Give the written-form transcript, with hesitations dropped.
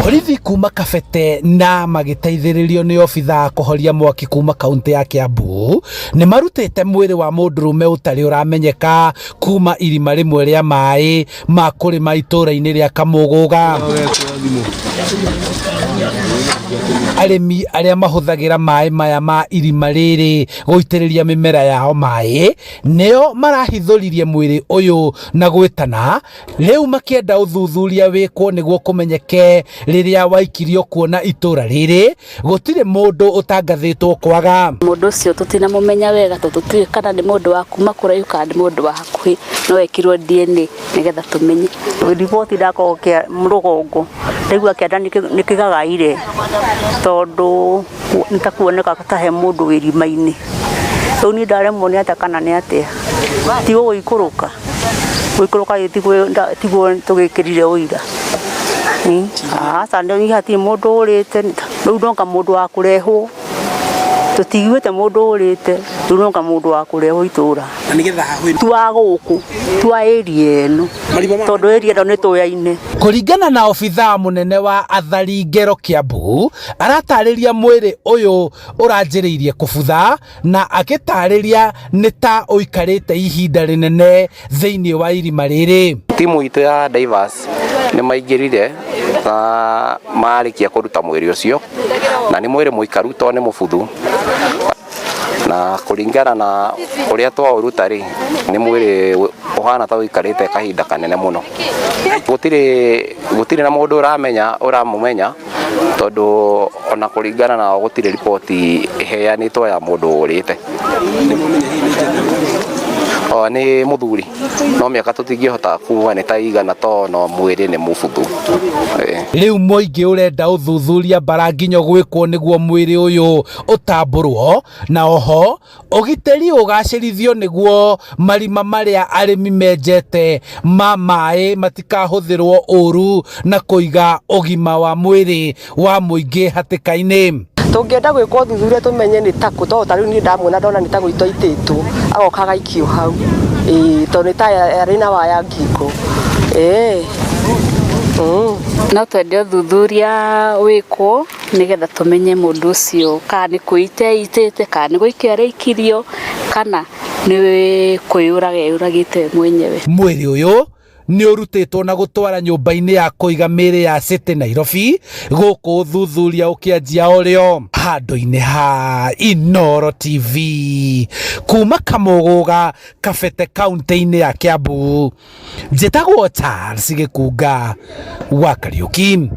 Borithi kuma Kabete na magĩteithĩrĩrio nĩ obithaa kũhoria mwaki kuma kaunti ya Kiambu nĩ marutĩte mwĩrĩ wa mũndũrũme ũtarĩ ũramenyeka kuma irima rĩmwe rĩa maĩ ma kũrĩma itũũra-inĩ rĩa Kamũgũga. Arĩmi arĩa mahũthagĩra maĩ maya ma irima rĩrĩ gũitĩrĩria mĩmera yao maĩ nĩo marahithũririe mwĩrĩ ũyũ na gwĩtana rĩu makĩenda ũthuthuria wĩkwo nĩguo kũmenyeke rĩrĩa waikirio kuona itũra rĩrĩ gũtirĩ mũndũ ũtangathĩtwo kwaga. Mũndũ ũcio tũtinamũmenya wega tondũ tũtiũĩ kana nĩ mũndũ wa kuma kũraihu kana nĩ mũndũ wa hakuhĩ, no ekirwo DNA nĩgetha tũmenye. Riboti ndakorwo rũgongo ndaigua kĩanda nĩ kĩgagaire tondũ nĩ ta kuoneka ta he mũndũ wĩ irima-inĩ. Rĩu niĩ ndaremwo nĩ atĩa kana nĩ atĩa, ti gũgĩikũrũka, gũikũrũka tiguo tũgĩkĩrire ũira. Aca hatirĩ mũndũ ũrĩte, rĩu no mũndũ wa kũrehwo, tũtiguĩte mũndũ ũrĩte, rĩu no mũndũ wa kũrehwo itũra. Ti wa gũkũ, ti wa area ĩno, tondũ area ĩno nĩ tũyaine. Kũringana na obithaa mũnene wa athari ngero Kiambu, aratarĩria mwĩrĩ ũyũ ũranjĩrĩirie kũbutha na agĩtarĩria nĩ ta ũikarĩte ihinda rĩnene thĩinĩ wa irima rĩrĩ. Timu itũ ya divers nĩ maingĩrire na marĩkia kũruta mwĩrĩ ũcio, na nĩ mwĩrĩ mũikaru tondũ nĩ mũbuthu, na kũringana na ũrĩa twaũruta rĩ, nĩ mwĩrĩ ũhana ta ũikarĩte kahinda kanene mũno. Gũtirĩ na mũndũ ũramenya ũramũmenya tondũ ona kũringana nao gũtirĩ riboti ĩheanĩtwo ya mũndũ ũrĩte. O nĩ mũthuri no mĩaka tũtingĩhota kuga nĩ ta igana to no mwĩrĩ nĩ mũbuthu. Rĩu mũingĩ ũrenda ũthuthuria mbara nginya gwĩkwo nĩguo mwĩrĩ ũyũ ũtambũrwo, na oho ũgitĩri ũgacĩrithio nĩguo marima marĩa arĩmi menjete ma maĩ matikahũthĩrwo ũru na kũiga ũgima wa mwĩrĩ wa mũingĩ hatĩka-inĩ. Tũngĩenda gwĩka ũthuthuria tũmenye nĩ takũ, tondũ ta rĩu niĩ ndamuona ndona nĩ ta gũitwo aitĩtwo agoka agaikio hau, ĩĩ tondũ nĩ ta arĩ na waya ngingo. Ĩĩ. No twende ũthuthuria wĩkwo nĩgetha tũmenye mũndũ ũcio kana nĩ kwĩita eitĩte, kana nĩ gũikio araikirio, kana nĩ kwĩyũraga eyũragĩte mwenyewe. Mwĩrĩ ũyũ nĩ ũrutĩtwo na gũtwara nyũmba-inĩ ya kũiga mĩĩrĩ ya City Nairobi, gũkũ ũthuthuria ũkĩanjia ũrĩo handũ-inĩ ha Inooro TV kuma Kamũgũga, Kabete, kaunti-inĩ ya Kiambu. Njĩtagwo Charles Gĩkunga wa Kariũki.